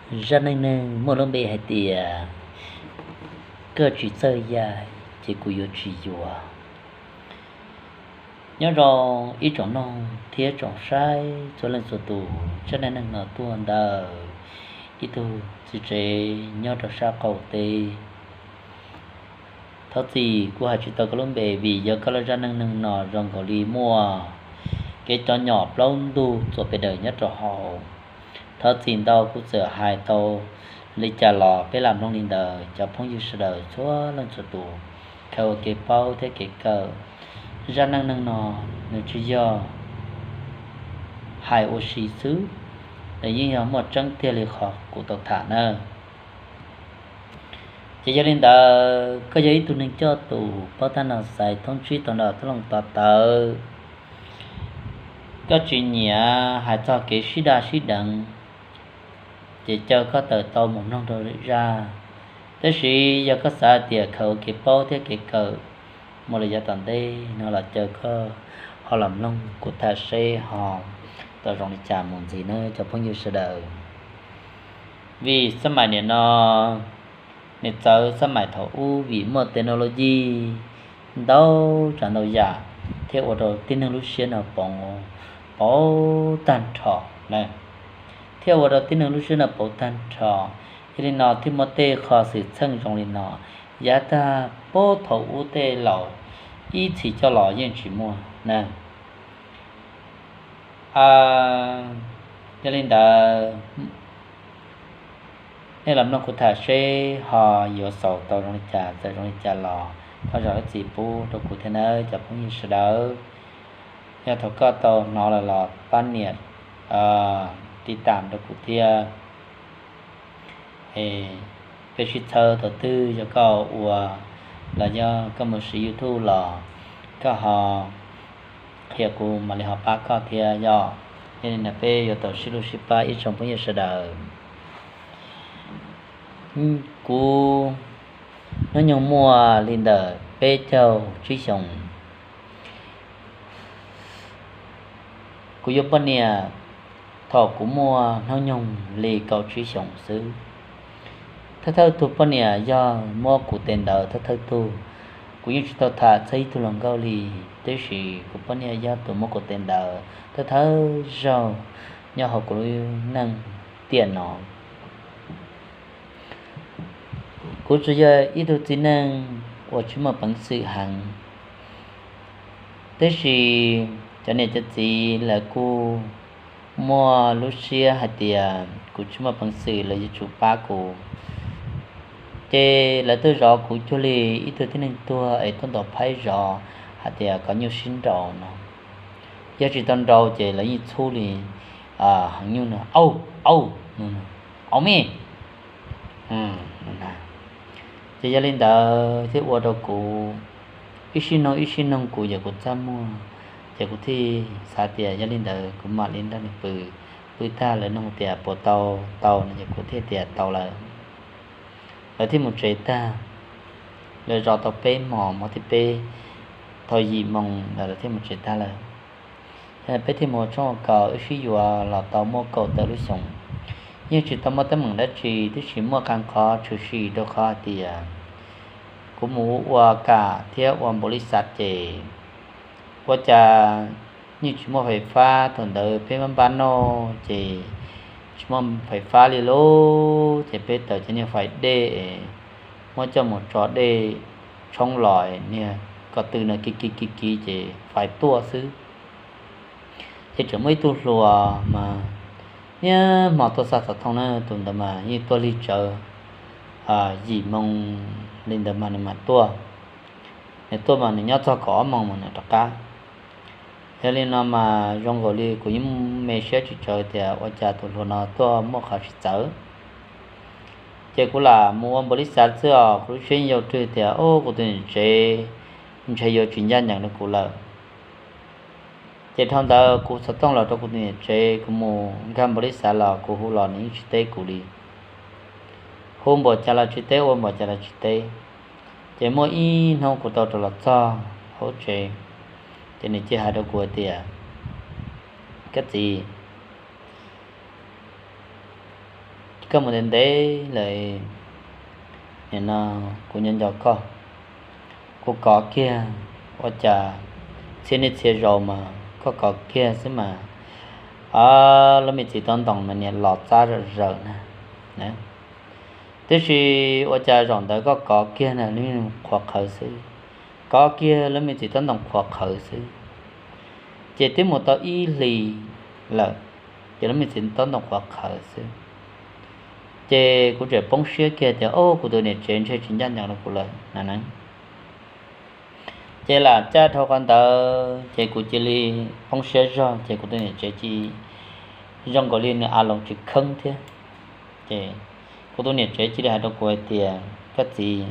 Zaj neej neeg muaj lub npe hais tias koj tsis txawj yaig ces kuv yuav tsis yuav. Nyob zoo ib tsoom mloog thiab tsoom saib txhua leej txhua tus, zaj neej neeg no tuaj ntawm ib tug txiv tsev nyob rau sab qaum teb. Thov txim kuv hais tsis tau koj lub npe vim yog koj lub zaj neej neeg no zoo nkaus li muaj kev cov nyom plaub ntug txuas pes daws nyob rau hauv. Thov txim ntau, kuv txawm hais tau li cas los peb lam mloog li ntawd. Cov phooj ywg sawv daws txhua leej txhua tus, khaws ua kev paub thiab kev kawm. Zaj neej neeg no nws tsis yog hais ua si xwb, nws yeej yog muaj tseeb tiag li qhov kuv tau tham nawb. Ces yog li ntawd, koj yog ib tug neeg coj tus paub tab no xaiv thoob tsib tau nrog tub looj to tawv, koj tsis nyiam hais txog kev sib daj sib deev, ces caw koj tawm tau mus mloog rau lwm zaj. Tab sis yog koj xav hais tias khaws ua kev paub thiab kev kawm mus li yav tom ntej no los caw koj ho los mloog kuv tham seb ho tau zoo li cas mus ntxiv nawb cov phooj ywg sawv daws. Vim xab maim niam no nws txawv xab maim thaum ub vim muaj technology ntau tsav ntau yam thiab ua rau tib neeg lub siab no pauv, pauv tag nrho na, thiab ua rau tib neeg lub siab no pauv tag nrho. Yog li no thiaj muaj tej qho xwm txheej zoo li no, yav tag pab thaum ub tej laus ib txhis coj los yeej tsis muaj na. Yog li ntawd, nej los mloog kuv tham seb ho yuav xaus tau zoo li cas, txawm zoo li cas los thov zam lub txim pub rau kuv thiab nawb cov phooj ywg sawv daws. Yog thaum koj tau hnov lawm los pab nias tiv tam rau kuv thiab. Peb sib txhawb thaum twg yog koj ua los yog koj mus siv YouTube los koj ho qhia kuv mam li ho pab koj thiab yog. Yog li ntawd peb yuav tau sib hlub sib pab ib tsoom phooj ywg sawv daws. Kuv hnub nyoog muaj li ntawm peb caug tsib xyoos. Kuv yuav poj niam thaum kuv muaj hnub nyoog li kaum tsib xyoos xwb. Thawj thawj tug poj niam yog muab kuv tes ntawd thawj thawj tug. Kuv yeej tsis tau tham txog ib tug hluas nkauj li, tiam sis kuv poj niam yog tus muab kuv tes ntawd thawj thawj zaug nyob hauv kuv lub neej tiam no. Kuv tsuas yog ib tug txiv neej uas tsis muaj peev xwm heev, tiam sis cov niam cov txiv lawv kuj muaj lub siab hais tias kuv tsis muaj peev xwm lawv yuav tsum pab kuv. Ces lawv tuaj zov kuv cuag li ib tug tib neeg tuag es tuaj ntaus phaib zov hais tias kom nyuj sib nraus no. Yog tsis tau nraus ces lawv yeej txhub li heev nyuj no, au, au, au me. Ces yog li ntawd thiaj ua rau kuv ib sij noog ib sij noog kuv ces kuv txaj muag, ces kuv thiaj xav tias yog li ntawd kuv mam li nrog nws pw. Pw tag lawv noog tias puas tau, tau no ces kuv thiaj tias tau lawm. Lawv thiaj mus tsev tag, lawv zov tau peb hmos, hmo thib peb thaum yim moos ntawd lawv thiaj mus tsev tag lawm. Peb thiaj mus ua tshoob ua kos wb sib yuav los tau muaj kaum tawm lub xyoos. Yeej tsis tau muaj teeb meem dab tsi, tiam sis muaj qee qhov tshwm sim rau qhov hais tias kuv mus ua kam thiab ua npaum li xav ces ua cas yeej tsis muaj fais fab. Thaum ntawd peb npab npab noj ces tsis muaj fais fab li lauj, ces peb tawm cov niag fais dej muab coj mus tso dej tshoob los niag ko tw no kiv kiv kiv kiv ces fais tuaj xwb. Ces tseem muaj ib tug hluas mas niaj hmo tuaj xa xov tooj na, tus ntawd mas yeej tuaj lig tsawv, yim moo li ntawd mas nws mam tuaj. Nws tuaj mas nws nyob txog kaum ob moos mas nws rov qab. Yog li no mas zoo nkaus li kuv yeej me siab tsis tsawg tias ua cas tus hluas no tuaj muaj qhov tsis txawv. Ces kuv lam mus ua npaum li xav xwb os, kuv lub siab yeej yau rwg tias o kuv tus niam tsev ntshe yuav tsis ncaj ncees rau kuv lawm. Ces dhau ntawd kuv xov tooj los rau kuv tus niam tsev, kuv mus nkag npaum li xav los kuv hu los nws yeej tsis teb kuv li. Hu npaum cas los tsis teb, ua npaum cas los tsis teb. Ces muaj ib hnub kuv tau rov los txog hauv tsev, ces nws cia hais rau kuv hais tias, koj txiv, koj mus ntev ntev lawm, nim no kuv nyob nco koj, kuv kov kiag, ua cas txhia niaj txhia zaus mas koj kov kiag xwb mas, lub me txiv tob ntoos mas niam los txab zom zaws na. Tiam sis ua cas zaum ntawd koj kov kiag na lub me qhuav qhawv xwb, kov kiag lub me txiv tob ntoos qhuav qhawv xwb. Ces twb mus tau ib hlis lawm, ces lub me txiv tob ntoos qhuav qhawv xwb. Ces kuv tseem poob siab kiag tias, o, kuv tus niam tsev ntshe tsis ncaj ncees rau kuv lawm na. Ces lam caj dhau qhov ntawd ces kuv cia li poob siab zog, ces kuv tus niam tsev cia li zoo nkaus li nws a loos tsis kheeb thiab. Ces kuv tus niam tsev cia li hais rau kuv hais tias, koj txiv,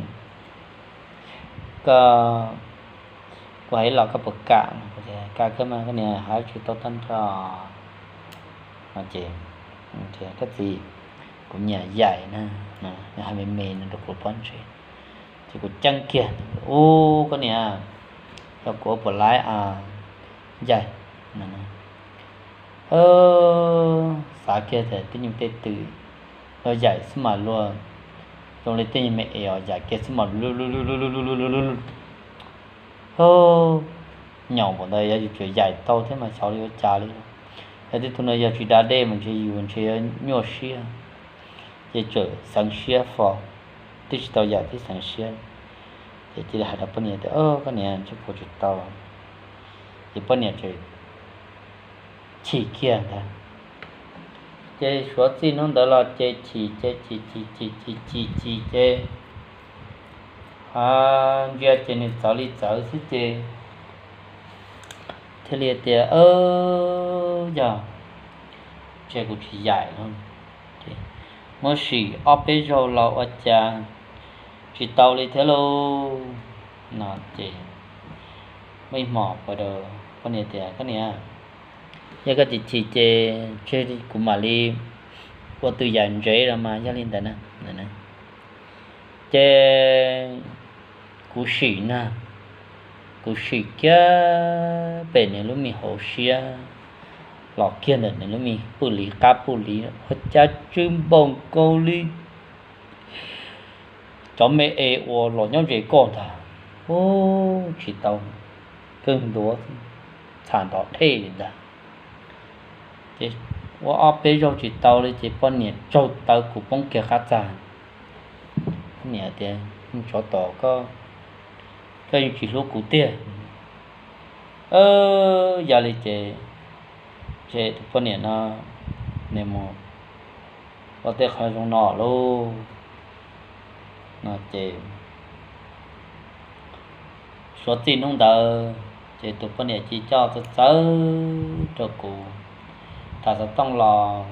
koj, kuv hais ib los koj puas kam? Kuv tias kam kawg mas koj niam, hais tsis tau tag nrho. Ces, koj txiv, kuv nyiam yaim na, hais me me no rau kuv pob ntseg. Ces kuv ceeb kiag, u, koj niam, yog kuv puas laib yaim no. Xav kiag tias tej nyuag tej twm, yog yaim xwb mas luag zoo li tej nyuag me es os, yaim kiag xwb mas nyaum npaum ntawd, yog yus tseem yaim tau thiab mas xyov li ua cas li. Yog tej tug no yog tsis da dej mas ntshe yus ntshe yuav nyuaj siab, ces tseem xeev siab fo, twb tsis tau yaim twb xeev siab. Ces cia li hais rau poj niam tias, koj niam, ntshe kuv tsis tau. Ces poj niam tseem chim kiag ntag. Ces suav txij hnub ntawd los ces chim ces chim chim chim chim chim chim ces ntsia ces nws txawv li txawv xwb ces thiaj li tias, yog ntshe kuv tsis yaim no. Muab sim ob peb zaug los ua cas tsis tau li thiab lauj. No ces muaj ib hmos poj niam tias, koj niam, yog koj chim chim ces tseg kuv mam li ua tus yaim ntsev los mas yog li ntawd na. Ces kuv sim na, kuv sim kiag pem nws lub me hauv siab los kiag ntawm nws lub me puj liv qab puj liv, ua cas tsw npaum nkaus li cov me es uas los nyob ze koj ntag. Tsis tau, kawg ntua, txham nrov dhej li ntag. Ces ua ob peb zaug tsis tau li ces poj niam tsaug taw kuv poob kiag qab txag. Poj niam tias, tsov tom, koj yeej tsis hlub kuv tiag. Yog li ces, ces tus poj niam no nws mus ua tej qhov zoo no lauj. No ces suav txij hnub ntawd ces tus poj niam cia li coj txawv txawv rau kuv. Tham xov tooj los,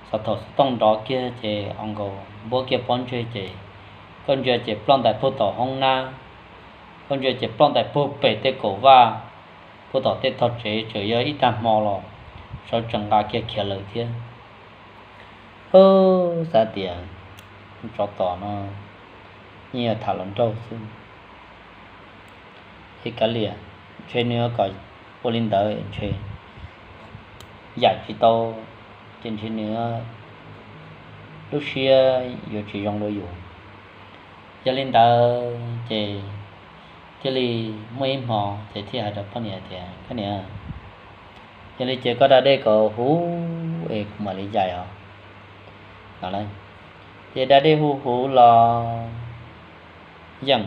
xov thaum xov tooj nrov kiag ces ua nkaus npuab kiag pob ntseg ces koj ntsia ces ploj ntais puag tom hoob nab, koj ntsia ces ploj ntais puag pem tej kaum vaj, puag tom tej tog tsev, tseem yog ib tag hmo los sawv tsees nqa kiag khiav lawm thiab. Xav tias tsov tom no yeej yog tham hluas nraug xwb. Ces kav liam, ntshe nws kom ua li ntawd ntshe yaim tsis tau, ces ntshe nws lub siab yuav tsis zoo rau yus. Yog li ntawd ces thiaj li muaj ib hmo ces thiaj hais rau poj niam tias, koj niam, yog li ces koj da dej kom huv es kuv mam li yaim os. Ces da dej huv huv los yeej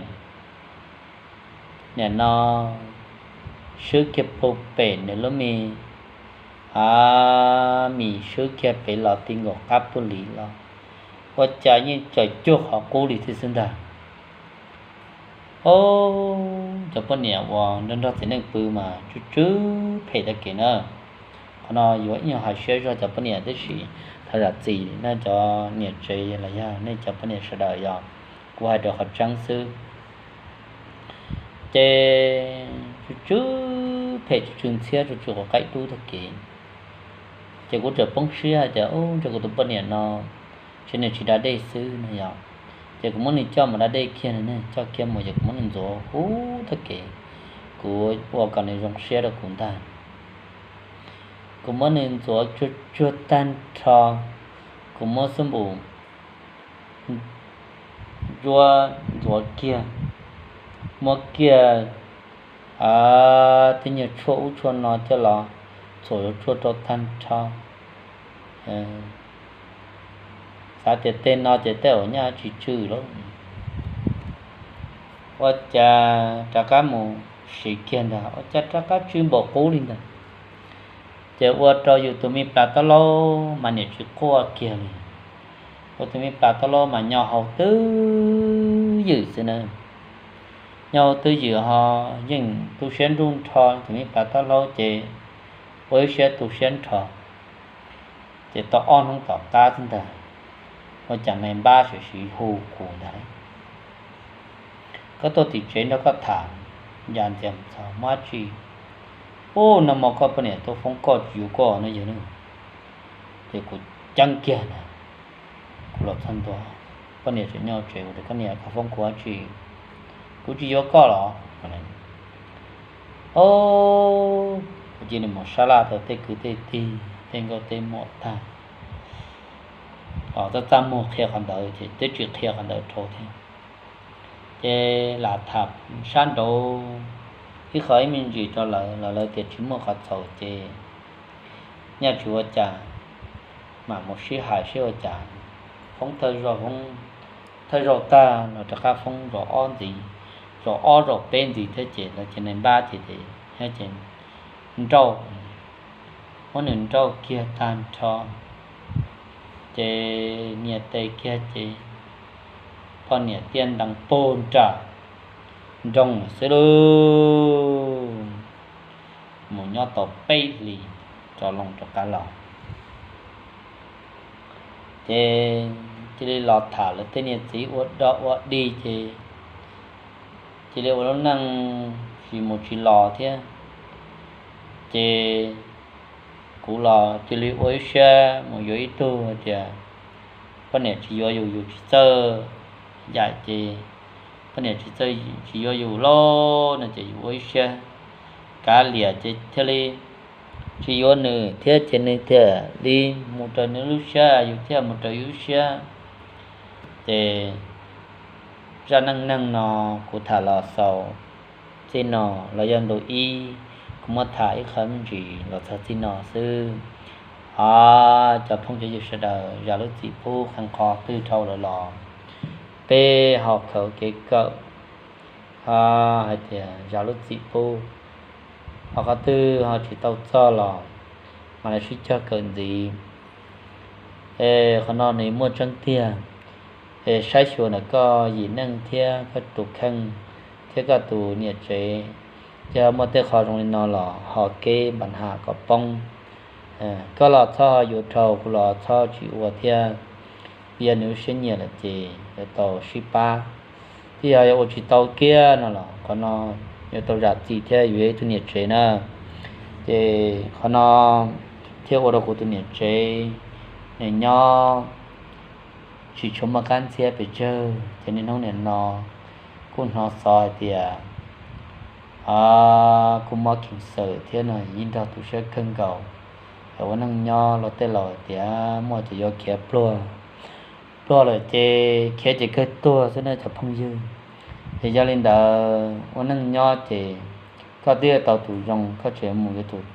nim no swb kiag puag pem nws lub me, a, mis swb kiag pem los ti nkaus qab puag liv los ua cas yeej tseem cuag qhov qub li thiab xwb ntag. Os, cov poj niam uas nrog nrog txiv neej pw mas tsw tsw phem tag kev na. Qhov no yuav ib nyuag hais siab zog cov poj niam tab sis thov zam txim nej cov niam tsev los yog nej cov poj niam sawv daws, yog kuv hais raws qhov tseeb xwb. Ces tsw tsw phem, tsw tsw ntxhiab, tsw tsw quav qaib dub tag kev. Ces kuv txawm poob siab hais tias, u, ntshe kuv tus poj niam no ntshe nws tsis da dej xwb no yog, ces kuv muab nws coj mus da dej kiag no, coj kiag mus ces kuv muab nws ntxuav huv tag kev, kuv ua kom nws zoo siab rau kuv ntag. Kuv muab nws ntxuav tsuag tsuag tag nrho, kuv muab xub npum ntsuab ntxuav kiag, muab kiag tej nyuag tshuaj ub tshuaj no coj los txhuam yuav tshuaj rau tag nrho. Xav tias tej no ces tej uas nyaj tsis tsw lawm, ua cas rov qab mus siv kiag ntag ua cas rov qab tsw npaum qub li ntag. Ces ua rau yus tus me plas taub laub mas niam tsis quaj kiag li. Ua tus me plas taub laub mas nyo hau twb ywm xwb na. Nyo hau twb ywm ho yeej tu siab nruj nrho, tus me plas taub laub ces ua ib siab tu siab nrho. Ces tau ob hnub tom qab xwb ntag, ua cas nais npab sim sim hu kuv ntag, koj tuaj tim tsev nrog koj tham. Yam ntxias txog muab dab tsi? Ub, nag hmo koj poj niam tuaj foob koj tsis yuav koj no yog. Ces kuv ceeb kiag na, kuv los txog ntua, poj niam tseem nyob tsev, kuv tias koj niam, koj foob kuv dab tsi? Kuv tsis yuav koj los? Kuv cia li mus sab laj tau tej kwv tej tij tej nkauj tej muam tag, txaj txaj muag qhia qhov ntawd ces twb tsis qhia qhov ntawd rau thiab. Ces lam tham sab nraud ib qho ib me ntsis rau lawv los lawv tias tsis muaj qhov txhaum ces nyaj tsis ua cas, mam mus sib hais sib ua cas, foob thawj zaug tag los rov qab foob zaum ob ntxiv, zaum ob zaum peb ntxiv thiab ces lawv ces nais npab ces, ces nrauj, muab nws nrauj kiag tag nrho, ces nias tes kiag ces poj niam tiaj ntees puag nram nroog xwb lauj. Mus nyob tau peb hlis rov loo rov qab los, ces cia li los tham lawv tej niam txiv ua dog ua dig ces cia li ua lub neej tsis mus tsis los thiab. Ces kuv los cia li ua ib siab mus yuav ib tug hais tias poj niam tsis yuav yus, yus tsis txawj yam ces poj niam tsis txawj, tsis yuav yus lauj no ces yus ua ib siab kav liam ces thiaj li tsis yuav nws thiab ces nws thiaj li mus raws nws lub siab, yus thiaj mus raws yus lub siab. Ces zaj neej neeg no kuv tham los xaus txij no los yog ntu ib, kuv muab tham ib qho me ntsis los txog txij no xwb. Cov phooj cov ywg sawv daws zam lub txim pub, qee qhov twg dhau lawm los peb ho khaws kev kawm, hais tias zam lub txim pub. Ho qhov twg ho tsis tau txog los mam li sib cog kawm ntxiv. Es qhov no nws muaj tseeb tiag. Es saib xyuas ntawm koj yim neej thiab koj tus kheej thiab koj tus niam tsev, yog muaj tej qho zoo li no los ho kev npam ham kom poob. Koj los txhob ho yuav dhau, kuv los txhob tsis ua thiab. Yog nws lub siab nyiam lawm ces yuav tau sib pab. Twb yog ua tsis tau kiag no los qhov no yuav tau zam txim thiab, yus yog ib tug niam tsev na. Ces qhov no thiaj ua rau kuv tus niam tsev nws nyob tsis tshua muaj qab ntxhiab pes tsawg, ces niaj hnub nim no kuj hnov xov hais tias kuj mob khees xawm thiab no, yeej nrog tu siab kawg nkaus. Ua neej nyob luag tej laus hais tias muaj ces yuav khiav pluag, pluag lawm ces khiav ces kawg tuag xwb na cov phooj ywg. Ces yog li ntawd ua neej nyob ces koj twb yuav tau tus zoo, koj tseem mus yuav tus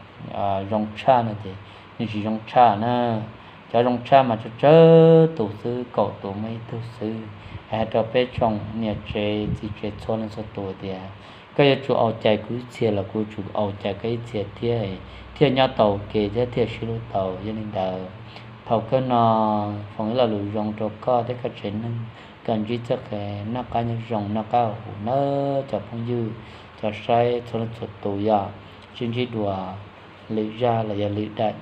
zoo tshaj no ces nws tsis zoo tshaj na. Cov zoo tshaj mas tsawg tsawg tus xwb, kaum tus muaj ib tug xwb. Hais rau peb tsoom niam tsev txiv tsev txhua leej txhua tus tias koj yuav tsum au cai kuv ib txhia los kuv yuav tsum au cai koj ib txhia thiab, thiaj nyob tau ke thiab thiaj sib hlub tau. Yog li ntawd thaum kawg no foom ib lo lus zoo rau koj thiab koj tsev neeg kom ntsib txoj kev noj qab nyob zoo noj qab haus huv nawb cov phooj ywg, cov saib txhua leej txhua tus. Yog sib ntsib dua lwm zaj los yog lwm daim